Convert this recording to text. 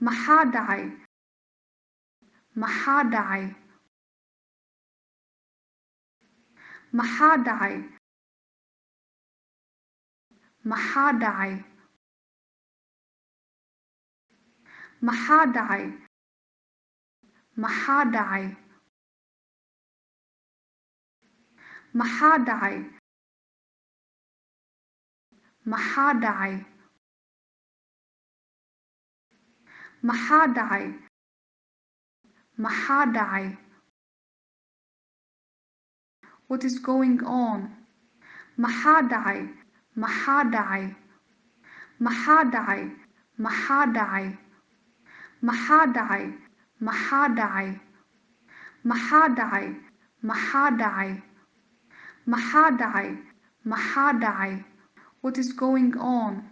Maxaa dhacay? Maxaa dhacay? Maxaa dhacay? Maxaa dhacay? Maxaa dhacay? Maxaa dhacay? Maxaa dhacay? Maxaa dhacay? Maxaa dhacay? Maxaa dhacay? What is going on? Maxaa dhacay? Maxaa dhacay? Maxaa dhacay? Maxaa dhacay? Maxaa dhacay? Maxaa dhacay? Maxaa dhacay? Maxaa dhacay? Maxaa dhacay? Maxaa dhacay? What is going on?